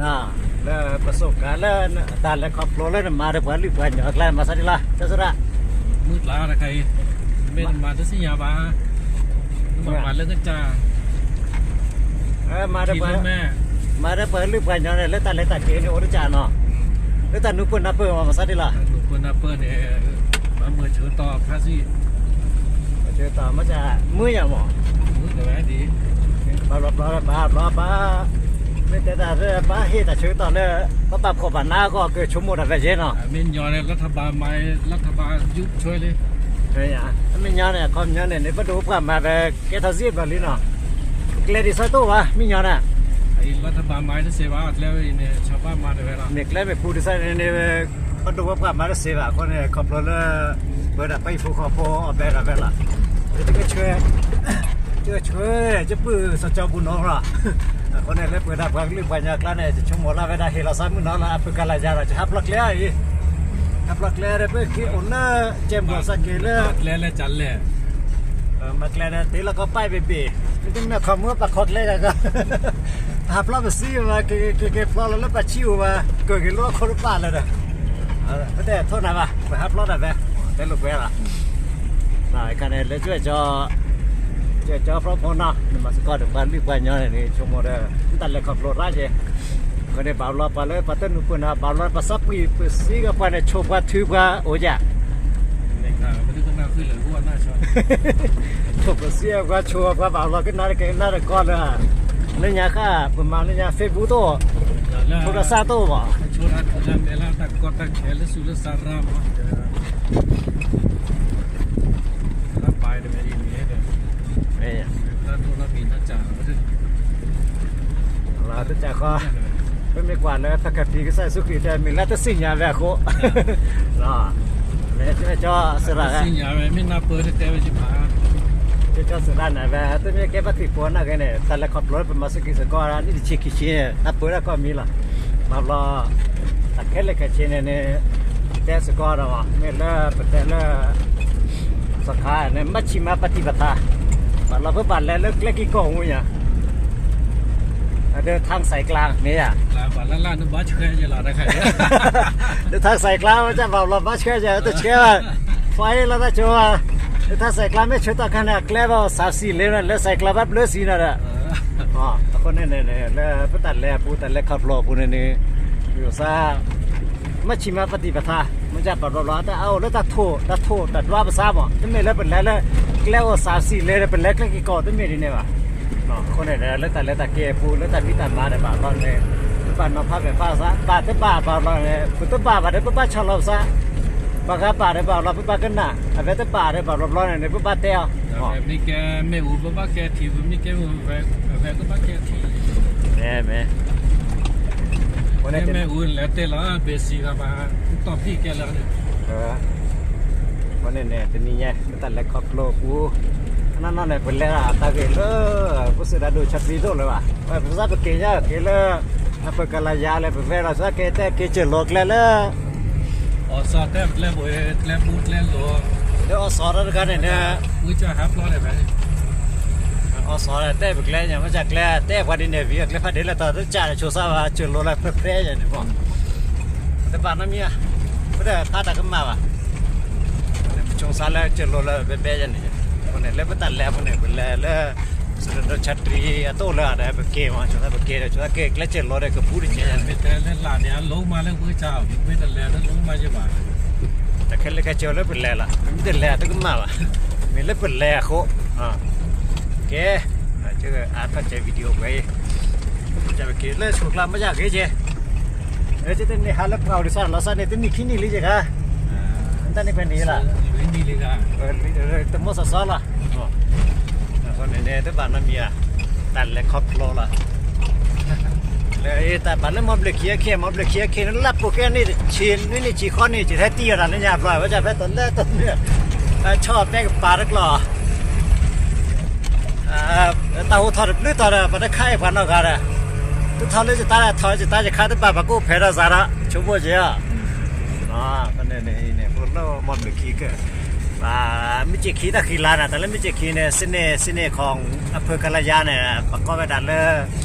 လၢပစိကၤလၢ တၢ်လဲၤခီဖျိလၢနမၤဒီးပှၤလုၢ်ပှၤညီအကျါ မၤသးဒ်လဲၣ် တၢ်စရၣ်, မုၢ်ကျါတခါအံၤ, မ့ၢ်နမၤတသ့ၣ်ညါဘၣ်, မၤလၢကစၢ် မၤဒီးပှၤလုၢ်ပှၤညီန့ၣ် လၢတၢ်လဲၤတၢ်က့ၤန့ၣ် အိၣ်တကးနီၤ, လၢတၢ်နူၤပၢၢ်နၢ်ပၢၢ်မၤသးဒ်လဲၣ်, နူၤပၢၢ်နၢ်ပၢၢ်န့ၣ် ဘၣ်မၤဆၢကတီၢ်ဖးသံၣ်, မၤဆၢကတီၢ်မ့ၢ်မုာ်ညါမး, ဘၣ်ဘျီဘျီဘၣ်ဘျီဘၣ်, မ့ၢ်တဲတၢ်လၢဘၣ်ဟ့ၣ်တၢ်ဆၢကတီၢ်လၢ ပဘၣ်ဖှီၣ်ဘၣ်နးကီၢ်ကဆိကမိၣ်တၢ်ဖဲယဲနီၤ, မ့ၢ်ညီန့ၣ် လၢထဘၣ်မၤ လၢထဘၣ်ယူးဆွဲလံ, မ့ၢ်ညီန့ၣ် အခီပညီန့ၣ် နပဒိၣ်ပှၢ်မၤဝဲကဲထီၣ်စ့ၢ်ကီးလံနီၤ, ကျဲဒ်သိးတအိၣ်ဘၣ် မ့ၢ်ညီန့ၣ်, လၢထဘၣ်မၤတသ့ဘၣ် ကျဲဝဲအံၤန့ၣ် ဆီဘၣ်မၤတဝဲလီၤ, မ့ၢ်ကျဲမ့ၢ်ပူၤဒ်သိးန့ၣ် ပဒိၣ်ပှၢ်မၤတသ့ဘၣ် အဃိန့ၣ် ခီဖျိလၢ ပဝဲဒၣ်ပှၤဟံၣ်ဖိဃီဖိအီၣ်ဘဲဒၣ်ဝဲလီၤ, ကဆှၢ ကဆှၢ ကပုၢ်စီၤကၠီပူၤနီၤလီၤ, အဃိန့ၣ် လၢပဝဲဒၣ်ပှၤကလုာ်ပှၤညီကျါန့ၣ် ယဆိကမိၣ်လၢဝဲဒၣ်ဟ့ၣ်လီၤသးမုၢ်နီၤလီၤ အဖုကလၤယါဒီး ယဟးဖျီကျဲအံၤ, ဟးဖျီကျဲဒီး ပက့ၤအိၣ်လၢကဲမီၢ်စးက့ၤလၢ မၤကျဲလၢ တ့လီၤကီးပၢ်ဘ့ၣ်ဘ့ၣ်, မ့တမ့ၢ်ခီမုၢ်ပာ်ခီကျဲဒီး ဟးဖျီပစံးဘၣ် က့ၤက့ၤဖျီလီၤလၢပှၤဆံးအိၣ်ဘၣ် ကၢၢ်က့ၤလိအခိၣ်တပာ်လၢၤဒီး ပတဲထိၣ်နၤဘၣ် ပဟးဖျီတၢ်ဖဲ တဲလိာ်ကွဲလီၤ, အခါန့ၣ် လၢကၠီ ကၠီဖျီဖိနီၤ နမၤစ့ၢ်ကီးဒီးပှၤလုၢ်ပှၤညီန့ၣ် ဆိကမိၣ်ဒီး တၢ်လဲၤခီဖျိရၣ်က့ၤ, အဃိန့ၣ် ဘၣ်ဘျီပှၤလၢပှၤတနူၤပၢၢ်နၤ ဘၣ်ဘျီပှၤသးပှံၢ်ပစံးကပှၤန့ၣ် ဆိပှၤထုပှၤအိၣ်ယၤ ဆိပစံးပှၤဆိပှၤဘၣ်လီၤကနၣ်တကဲကနၣ်တကီလၢ လၢညါဃၣ် ပမၤလၢညါ Facebook တအိၣ် ဖိတစၢ်တအိၣ်ဘၣ် လၢတၢ်ကီတၢ်ခဲလၢစုလၢသရၣ်မး တၢ်ပာ်တမံၤန့ၣ် တၢ်ဒိၣ်နီၢ်က့ၤတၢ်စၢ် လီၤတစၢ်ဃီ ပမ့ၢ်ကွၢ်လၢပကဖံးကစၢ်ယ့ၣ်ၡူးခရံာ်တဲမ့ၢ်လၢတသ့ၣ်ညါဝဲအဃိ လၢကၠီစရၣ် မ့ၢ်နၢ်ပၢၢ်တတဲဝဲယဘၣ် ကၠီစရၣ်န့ၣ် ဝဲတမ့ၢ်ကဲပှၤခရံာ်ဖိနာ်က့န့ၣ် တၢ်လဲၤခီဖျိလၢပမၤစ့ၢ်ကီးစ့ၢ်ကီး နံၣ်တဆံခံဆံန့ၣ် နၢ်ပၢၢ်တၢ်ကီၢ်မံၤလီၤ ဘၣ်ဘျီ တၢ်ခဲလၢာ်ခဲဆ့န့ၣ်န့ၣ် တဲစ့ၢ်ကီးဒီး မ့ၢ်လၢပတဲလၢ စခါန့ၣ် မ့ၢ်ဆံးမၤပတံၢ်ပသး ဘၣ်လီၤပဘၣ်လဲၤလၢကျဲက့ၤကီၢ်ဝူညါ ဒီး ทางสายกลาง မ့ၢ်ဧါ ဒီး ทางสายกลาง မ့ၢ်ဘၣ်လီၤဘၣ်ဆှဲယဲ တဆှဲဘၣ် ဒီး ทางสายกลาง မ့ၢ်ဆၢတၢ်ခါန့ၣ် အကျဲဘၣ် သးစံးလဲၤလၢ สายกลาง ဘၣ်ဘျၢစံးနၤဒီး အဃိန့ၣ်န့ၣ် လၢပတၢ်လဲၤအပူၤ တၢ်လဲၤခီဖျိအပူၤန့ၣ်န့ၣ် ယိၤစါ မ့ၢ်ဆံးမၤပတံၢ်ပသး မ့ၢ်ဘၣ်ဘျီဘျီ တၢ်အအိၣ်လၢတၢ်ထိၣ် တၢ်ထိၣ်တၢ်ဒွးပသးမး တမ့ၢ်လၢပလဲၤလၢ ကျဲအိၣ် สามสี่เลน ဒီး ပလဲၤကျဲက့ၤကီၢ် တမ့ၢ်ဒ်န့ၣ်ဘၣ် အဃိန့ၣ်ဒီး လၢတၢ်လဲၤတၢ်က့ၤအပူၤ လၢတၢ်ဖံးတၢ်မၤဒီးဘၣ်ဘျီန့ၣ် ပဘၣ်နီၤဖးပဲာ်ဖးသး ဘၣ်တဘၣ်ဘၣ်ဘျီန့ၣ် ပတဘၣ်ဘၣ်ဒီး ပဘၣ်ဆီၣ်လီၤပသး ပှၤဂၤဘၣ်ဒီးဘၣ်ဘျီ ပဘၣ်ကနၣ် အဝဲတဘၣ်ဒီးဘၣ်ဘျီဘျီန့ၣ် ပဘၣ်တဲအီၤ မ့ၢ်ကဲမ့ၣ်အူ ပဘၣ်ကဲထံ ပမ့ၢ်ကဲမ့ၣ်အူ အဝဲကဘၣ်ကဲထံ မ့ၢ် မ့ၢ် မ့ၣ်အူလဲၤတဲလီၤ ဘ့ၣ်စံးဂၤဘၣ် တီၢ်ဖံးကဲလၢာ်န့ၣ် အဃိန့ၣ်န့ၣ် တနံၤညါ ပတၢ်လဲၤခီဖျိအပူၤ အနီၢ်နီၢ်န့ၣ် ပလဲၤတၢ်ဂ့ၢ်လၢ ပစံးဒၣ်ဒိၣ်ဆၢပျံၤဒိၣ်လၢၤဘၣ် ပစံးပက့ၤညါက့ၤလၢ အပကလၤယါလၢပဝဲလီၤ စံးက့ၤတဲက့ၤစၢၢ်လိာ်ကျဲလၢ အီၣ်စီၤတဲကျဲပူၤ ကျဲပူၤကျဲလိၤ လၢအီၣ်စီၤတၢ်တဂၤန့ၣ်န့ၣ် ဝံကၠၢ်ဟးဖျီန့ၣ်ဖဲ အီၣ်စီၤတဲပကျဲညါ မ့ၢ်ကၠၢ်ကျဲ တဲပှၤဒ်န့ၣ် ဝံအကျဲဖးဒိၣ်လၢတၢ်တကၠၢ်န့ၣ် ဆိစါဝဲ စၢၢ်လိာ်လၢဖဲဖဲညါန့ၣ်မး တဘၣ်နီတမံၤဧါ ပတဖးတၢ်ကမၣ်ဘၣ် ဆိစါလၢစၢၢ်လိာ်လၢဖဲဖဲညါန့ၣ် အဃိန့ၣ် လၢပတၢ်လဲၤအပူၤန့ၣ် ပလဲၤလၢ စံးဒၣ်ဒိၣ်ဆၢပျံၤအသိးလၢဒီး ပက့ၤမး ဆိစါပက့ၤဒီး ဆိစါက့ၤကျဲစၢၢ်လိာ်ဒီး ကပူၤတက့ၢ် မ့ၢ်တဲလၢလာ်န့ၣ် အလိမးလၢဝံကၠၢ် မ့ၢ်တလဲၤလၢလိမးယဘၣ် တၢ်ခဲလၢာ်ခဲဆ့လၢပလဲၤလီၤ မ့ၢ်တလဲၤတကမၣ်ဘၣ် မ့ၢ်လၢပလဲၤအဃိ ကဲ အါထီၣ်ကဲ video ပှဲၤအံၤ ကပက့ၤလၢဆိကျါမ့ၢ်ယၤဂ့ၤကဲ လၢကတန့ၢ်ဟးလၢပှၤအိၣ်ဒံးစၢ်လီၤစၢ်န့ၣ် တနံၣ်ခံနံၣ်လံကဲခါ တၢ်န့ၣ်ဖဲန့ၣ်လီၤ တမိၣ်စီစီလီၤ အဃိန့ၣ်န့ၣ် တဘၣ်နီတမံၤဧါ တၢ်လဲၤခီဖျိလီၤ လၢတၢ်ပာ်လၢမီဘျုးခံအခဲ မီဘျုးခံအခဲန့ၣ် လၢပိာ်ကဲန့ၣ် ဆံးနွံနံၣ်ဆံးဃီနံၣ် ကဟဲတံၢ်အီၤတၢ်လၢညါဘျီ ဝဲဒၣ်ဖဲတလၢတမ့ၢ် ဆီၣ်ပဲကပၤတကျီၢ် တၢ်ဟိထီၣ်တဘျုးတီၤဒီး ပှၤတခါအံၤပှၤနီၢ်ဂၤဒီး တထီၣ်လၢယတၢ်ထီၣ်ယတၢ်ယခါတဘၣ်ပှၤကိးဖဲးဒီးစးဒီး ဆိကမိၣ်က့ၤဧါ ဖဲန့ၣ်န့ၣ် ဖိလၢမီဘျုးခံက မုၢ်က့ၤခံတၢ်ဃံလၤန့ၣ် တၢ်လၢမုၢ်က့ၤခံန့ၣ် စနေ စနေ ของอำเภอกาลยาန့ၣ် ပကိးဝဲဒၣ်လၢ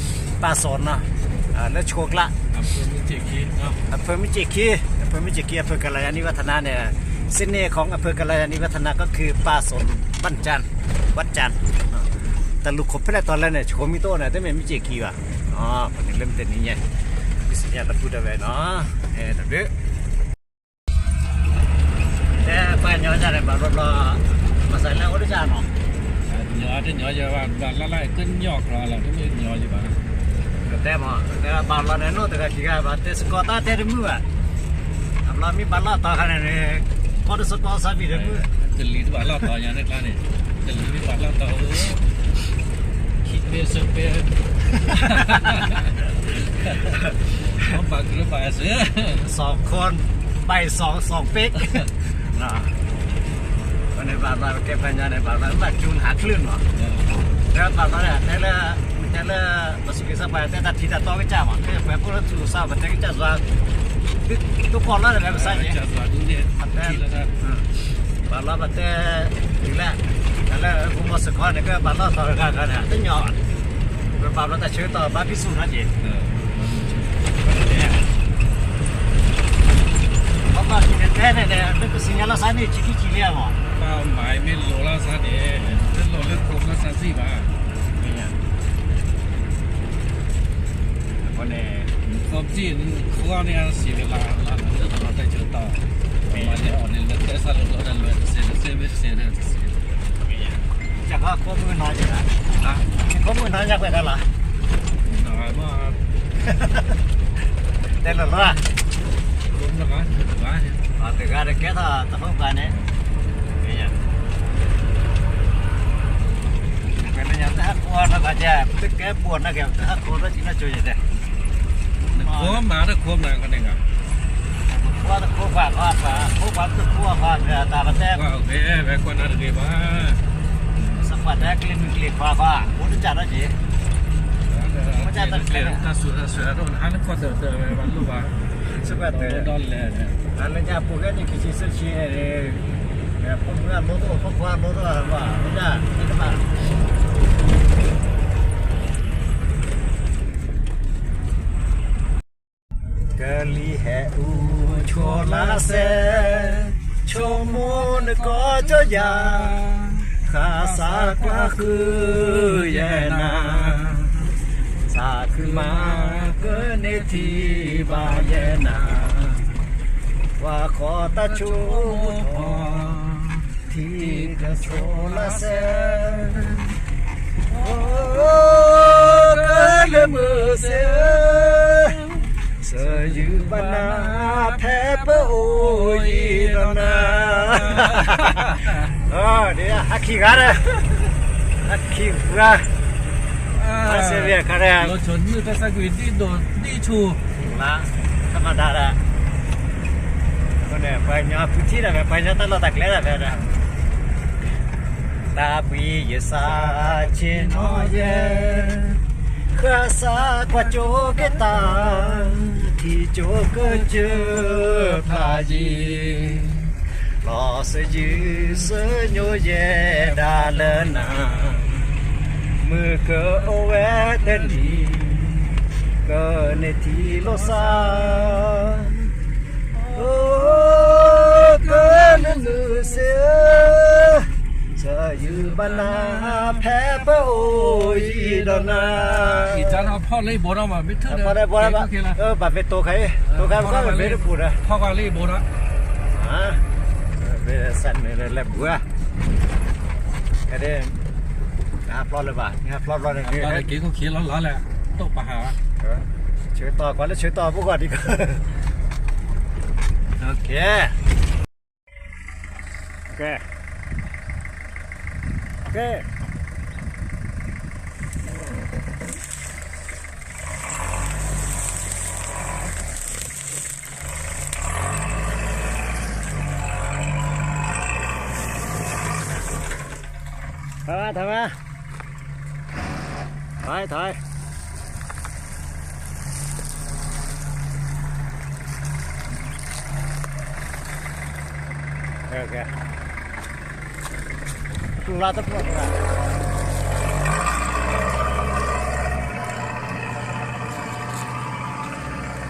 ပၢ်စီၤနီၤ လၢဆှိးကျါ အဖၢမုၢ်စ့ၢ်ခံ, အဖၢမုၢ်စ့ၢ်ခံ အဖၢကလၤယၤနံၣ်ဝဲထနါန့ၣ်, စ့န့ၢ်ခီအဖၢကလၤယၤနံၣ်ဝဲထနါကီၢ်ခုး ပၢ်စိၣ်ဘၣ်ကၠၢ်, ဘၣ်ကၠၢ်, တလူၤခိၣ်ဖဲလဲၣ်တီၤလဲၣ်န့ၣ် ဆှိးမံတိၣ်န့ၣ် တမ့ၢ်မုၢ်စ့ၢ်ခံဘၣ်, ပန့ၣ်လၢမတၤနံၤညါ, ပစံးညါတပူၤတဝဲနီၤ, ဟဲတဘျုး တဲပှၤညီယၤန့ၣ် ဘၣ်ဘျီဘျီ, မၤစၢၤလၢအိၣ်တကၢ်နီၤ, ညီတညီယၤဘၣ်, ဘၣ်လၢ်လၢ်ကညီကျီလီၤ တမ့ၢ်ညီယၤဘၣ်, တဲမ့ၢ် တဲဘၣ်ဘျီန့ၣ် နီၢ်တဂၤခံဂၤဘၣ် တဲစ့ၢ်ကီးတၢ်တဲတမုာ်ဘၣ်, အဘျီမ့ၢ်ဘၣ်လီၢ်တီၤခါန့ၣ်န့ၣ်, ကီၢ်တစ့ၢ်ကီးစးဘံၣ်တမုာ်, ကလံၤတဘၣ်လီၢ်တီၤညါန့ၣ်ကျါန့ၣ်, ကလံၤမ့ၢ်ဘၣ်လီၢ်တီၤဧၢ, ခံမ့ၢ်စ့ၢ်ကီး ဘၣ်ကရၢဘၣ်စ့ၢ်, စီၤခိၣ် ဘၣ်စီၤ စီၤပ့း, န့ၣ်ဘၣ်ဘျီကဲပှၤညီန့ၣ် ဘၣ်ဘျီဘၣ်ကၠူနဟးချုးနီၤ, တဲဘၣ်ဘျီန့ၣ် တဲလၢ, တဲလၢ, ပှၤစူးက့ၤစၢ်ပှၤတဲတၢ်ထံတၢ်တီကစၢ်မး တဲပှၤဖိလၢထူစၢ် ပတဲကစၢ်စွါ, ဒ်သိးကီၢ်လီၤတဂၤကစၢ်ယဲၢ်, ဘၣ်လီၤပတဲ, တုၤလၢ, တၢ်လၢအဂီၢ်မီၤစ့ၢ်ကီးန့ၣ် ကဘၣ်လီၢ်တီၤတဂၤဂၤန့ၣ် တညီဘၣ်, ပဘၣ်ဘျီတၢ်ဆၢကတီၢ်ဘၣ်ဖံးစူၣ်နီၤက့ၤ ပဘၣ်က့ၤတဲန့ၣ်န့ၣ် လၢပစံးညါလီၤစၢ်န့ၣ် ဆံးခံဆံးလံမး, ပမၤမ့ၢ်လိၤလီၤစၢ်န့ၣ်, တလိၣ်လၢခိးလီၤစၢ်စံးဘၣ်, အဃိန့ၣ်, ခီပစံၣ်န့ၣ် ခီန့ၣ်အစံးဝဲလၢ်လၢ်လၢ်လၢ်လၢ်တၢ်ဆၢကတီၢ်, မၤန့ၢ်အီၤန့ၣ်လၢတဲဆၢလၢလၢ်လၢ်လၢ်တစဲးတစဲးမ့ၢ်တစဲးဒီးတစဲး ကၢ်ခီခိၣ်မုၢ်နီၤယဲၢ်, ခိၣ်မုၢ်နီၤညါကွဲးတၢ်လီၤ, တဲလီၤလီၤ, တဂၤတကဲထီၣ်တဖိပှၤန့ၣ်, ကွဲးလၢညါတဟးခိၣ်နီၤကီးကဲ, တကဲပှၤနီၤကဲ တဟးခိၣ်နီၤကံနီၤကၠိယဲၢ်တဲ ခိၣ်မၤတခိၣ်မၤကန့ၣ်ဂ့ၤ, ခိၣ်တခိၣ်ပှၤခီပှၤ ခိၣ်ပှၤတခိၣ်အခီ တၢ်ပတဲ, ဝဲကွၢ်နၤတဂ့ၤဘၣ်, စပှၤတဲကျ့မုၢ်ကျ့ခွါခီ အိၣ်တကၢ်နီတက့ၢ်, တၢ်စူၤတၢ်စူၤတၢ်ဟးလၢကီၢ်တၢၢ်တၢၢ်ဝဲဘၣ်လိၣ်ဘၣ်, စပှၤတၢၢ်ဒီလဲၣ်, အလၢညါပူၤဖဲန့ၣ် ခံဆံဆၢဆံ ဖိမုၣ်အလိၣ်တအိၣ် ဖိခွါအလိၣ်တအိၣ်ဘၣ်, တၢ်တဘၣ် ကလံၤဟဲအူဆိလါစဲ, ဆိကမိၣ်နကီၢ်ကၠီယၤ, ဃၣ်စးကွၢ်ဃုာ်ယဲၢ်နၤ, သးခုမးကန့ၢ်ထံဘၣ်ယဲၢ်နၤ, ပှၤဃီတၢ်ဆိကမိၣ်ထီၣ် ထံကဆိလါစဲ, အိ ကလၢမုၢ်စ့, ဆၢယုၢ်ဘၣ်နၤ ဖဲပအိၣ်ယံၤဒီးနၤ, ဟဲခံဂၤဒီး, ဟဲခံဂၤ, စ့ၢ်ဝဲခါဒီး လီၤဆီနုၢ်တၢ်သၣ်ကွံာ်ဒ်ဒိၣ်ဒ်ဆူၣ်, လါ, သၣ်မၤဒါဒီး, အဃိန့ၣ် ပှၤကညီဖုထံၣ်ဒၣ်ဝဲ ပှၤကညီတၢ်လီၢ်တၢ်ကျဲဒၣ်ဝဲဒီး, တၢ်ဘှံးယစၢ်ဆ့ၣ်နီၤယဲၢ်, ဃၣ်စးကွၢ်ကၠိက့ၤတၢ်, ထံကၠိကစၢၢ်ဖျါယံၤ, လီၤစၢယုၢ်စၢညိယဲၢ်ဒၣ်လၢနၤ, မုၢ်ကအိၣ်ဝဲတနံၤ, ကန့ၢ်ထံလိာ်စၢ်, အိ ကလၢမုၢ်စ့, ဆၢယုၢ်ဘၣ်နၤ ဖဲပအိၣ်ယံၤဒီးနၤ, ဖီၣ်လၢဘိဒီးမး မ့ၢ်ထုးဒီး ဘၣ်ဖဲတိၤခါအံၤ တိၤခါပကီၢ်မ့ၢ်တပူၤဒီး, ဖီၣ်ကွၢ်လၢဘိဒီး, မ့ၢ်စးန့ၣ်လဲၤဘှါ, ကဲဒ်, နဟးဖျီလၢၤဘၣ် နဟးဖျီဘျီန့ၣ် က့ၤခိၣ်ခံလီၤလီၤလဲၣ်, တိၢ်ပာ်ဟး, ဆၢကတီၢ်ကွၢ်လၢဆၢကတီၢ်ဖိဂီၢ်ဒံး, ကဲ ကဲ ကဲ ထီၣ်မး ထီၣ်မး ထီၣ် ထီၣ် ကဲ ကဲ တူၢ်လၢတပှၢ်တဂၤ ကဲ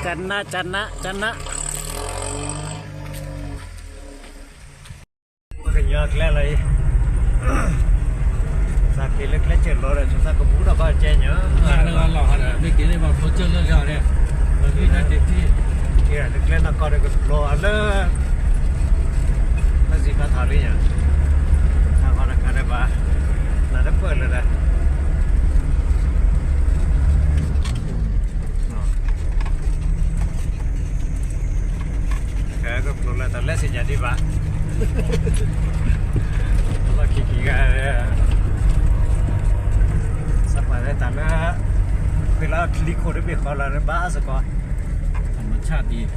ကနၣ် ကနၣ် ကနၣ် ပကညီကျဲလီၤအံၤ, သးက့ၤလၢကျဲစၢၢ်လီၤဒီး ဆိသးကပူၤဒီးကီၢ်ကဲညါ, မ့ၢ်က့ၤန့ၣ်ဘၣ်ဖျိကၢၢ်လၢလီၤန့ၣ်, လၢကျဲနီၢ်ကီၢ်ဒီးကဖျိအလၢ ဖဲစံးဖးထီၣ်လံညါ, တၢ်ဂီၤတခါဒီးဘၣ်, နတပၢၢ်လၢၤဒီး ကကဖျိလၢတၢ်လဲၤဆ့ညါဒံးဘၣ်, လီၢ်ခံခံဂၤ, စးပာ်လၢတၢ်လၢ ဖဲလၢချံခိၣ်တဘ့ၣ်ဃီလီၤန့ၣ်ဘၣ်စ့ၢ်ကီး, အမဆၣ်ဒံး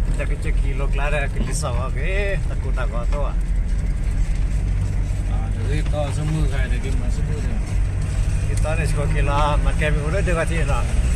တၢ်ကစၢၢ်ခံလီၤကျါဒီးကလံၤစၢ်ဝဲက့ၤ တၢ်ကိၢ်တၢ်ဂီၤအသိးဘၣ်, တဂ့ၤတီဆိမုၢ်ဂၤတဂ့ၤမၤဆိမုၢ်ဒီး, က့ၤတီန့ၣ်စ့ၢ်ကီးက့ၤလီၤ မၤကဲမ့ၢ်အိၣ်လၢဒၢးဂီၤထံးလီၤ,